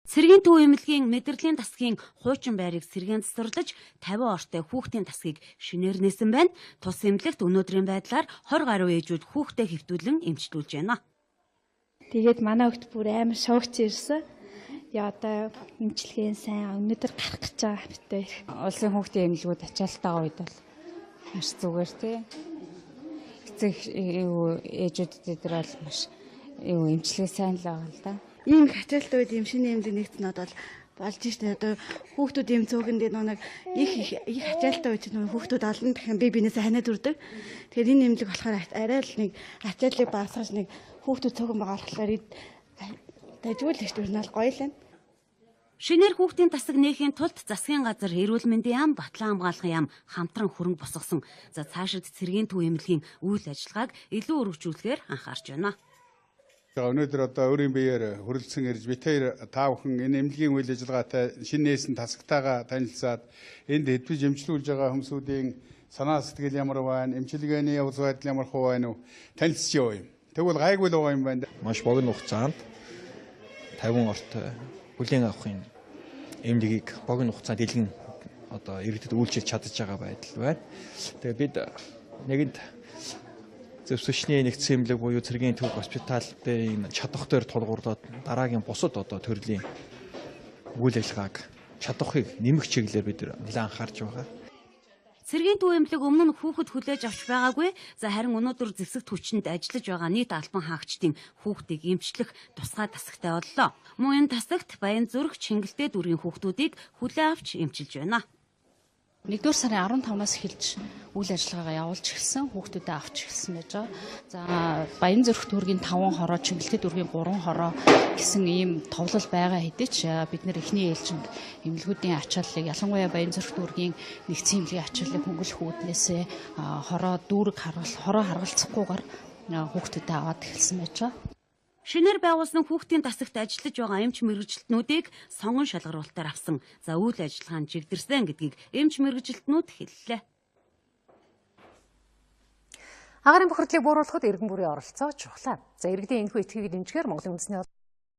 Цэргийн төв эмнэлгийн мэдрэлийн тасгийн хуучин байрыг сэргээн засварлаж 50 ортой хүүхдийн тасгийг шинээр нээсэн байна. Тус эмнэлэгт өнөөдрийн байдлаар 20 гаруй ээжүүд хүүхдээ хэвтүүлэн эмчлүүлж байна. Тэгээд манай хүүхд бүр амар шоугч ирсэн. Яа одоо эмчилгээ сайн өнөөдөр гарах гэж байгаа битээ. Улсын хүүхдийн эмнэлгүүд ачаалтайгаа үед бол маш зүгээр тий. Эцэг ээжүүдэд дээр бол маш эмчилгээ сайн л байгаа л да. Ийм их ачаалттай үед юм шинэ эмнэлэг нэгтнүүд бол болж штэ. Одоо хүүхдүүд юм цөөхөндөө нэг их их ачаалттай үед чинь хүүхдүүд олон дахин бие биенээсээ ханиад үрдэг. Тэгэхээр энэ эмнэлэг болохоор арай л нэг ачааллыг багасгаж нэг хүүхдүүд цөөхөн байгаа болохоор дажгүй л их нь гоё л байна. Шинээр хүүхдийн тасаг нээхийн тулд засгийн газар, эрүүл мэндийн яам, Батлан хамгаалахын яам хамтран хөрөнгө босгосон. За цаашид цэргийн төв эмнэлгийн үйл ажиллагааг илүү өргөжүүлэхээр анхаарч байна. Өнөөдөр одоо өөрийн биеэр хүрэлцэн ирж бид хоёр та бүхэн энэ эмнэлгийн үйл ажиллагаатай шинэ нээсэн тасагтайгаа танилцаад энд хэдвэж эмчлүүлж байгаа хүмүүсүүдийн санаа сэтгэл ямар байна, эмчилгээний явц байдал ямар хуу байна уу танилцж яваа юм. Тэгвэл гайгүй л байгаа юм байна. Маш богино хугацаанд 50 ортой хүлээн авахын эмнэлгийг богино хугацаанд дэлгэн одоо иргэдэд үйлчилж чадаж байгаа байдал байна. Тэгээ бид нэгэнд зэвсэгчний нэгдсэн эмнэлэг буюу цэргийн төв госпитал дээр энэ чадах дээр тулгуурлаад дараагийн бусад одоо төрлийн үйл ажиллагааг чадахыг нэмэх чиглэлээр бид нэлээд анхаарч байгаа. Цэргийн төв эмнэлэг өмнө нь хүүхэд хүлээж авч байгаагүй. За харин өнөөдөр зэвсэгт хүчинд ажиллаж байгаа нийт албан хаагчдын хүүхдийг эмчлэх тусгай тасагтай боллоо. Мөн энэ тасагт Баянзүрх, Чингэлтэй дүүргийн хүүхдүүдийг хүлээн авч эмчилж байна. 1-р сарын 15-наас эхэлж үйл ажиллагаагаа явуулж эхэлсэн, хүүхдүүдэд авч эхэлсэн байж байгаа. За Баянзүрх дүүргийн 5 хороо, Чингэлтэй дүүргийн 3 хороо гэсэн ийм товлол байгаа хэдий ч бид нэр эхний ээлжинд эмнэлгүүдийн ачааллыг, ялангуяа Баянзүрх дүүргийн нэгдсэн эмнэлгийн ачааллыг хөнгөлөх үүднээсээ хороо дүүрэг хороо харгалцахгүйгээр хүүхдүүдэд аваад эхэлсэн байж байгаа. Шинээр байгуулсан хүүхдийн тасагт ажиллаж байгаа эмч мэргэжилтнүүдийг сонгон шалгаруулалтаар авсан. За үйл ажиллагаа нь чигдэрсэн гэдгийг эмч мэргэжилтнүүд хэллээ. Агарын бохирдлыг бууруулахад иргэн бүрийн оролцоо чухлаа. За иргэдийн энэхүү итгэгийг дэмжихээр Монголын үндэсний